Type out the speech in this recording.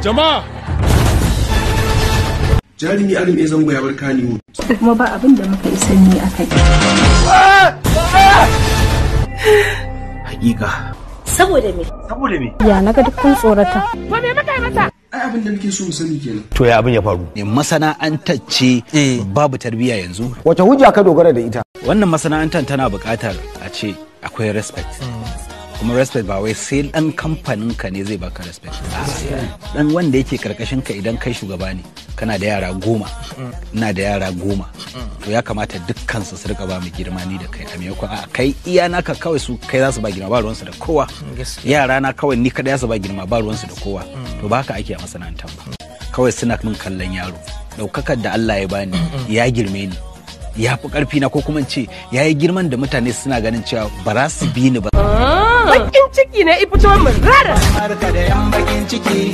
Jama'a! Jarumi Adam A Zango ya bar Kannywood. Kuma ba abin da muka isa ni a kai. Hakika. Saboda me? Saboda me? Ya naga duk kun tsorata. To me muka yi masa? Ai abin da nake so mu sani kenan. To ya abin ya faru? Masana'antar ce babu tarbiyya yanzu. Wace hujja ka dogara da ita? Wannan masana'antar tana buƙatar a ce akwai respect. Kuma respect ba wai sai dan kamfanin ka ne zai baka respect. Dan wanda yake karkashin ka idan kai shugaba ne, kana da yara 10, ina da yara 10. To ya kamata dukkan su rika ba mu girma ni da kai, a maimakon a kai iya naka kawai su kai za su ba girma ba ruwansu da kowa. Yara na kawai ni kadai za su ba girma ba ruwansu da kowa. To ba haka ake a masana'antar ba. Kawai suna min kallon yaro. Daukakar da Allah ya bani ya girme ni. Ya fi karfi na, ko kuma in ce ya yi girman da mutane suna ganin cewa ba za su bi ni ba. Bakin ciki ne ifito min rara. Barka da yan bakin ciki.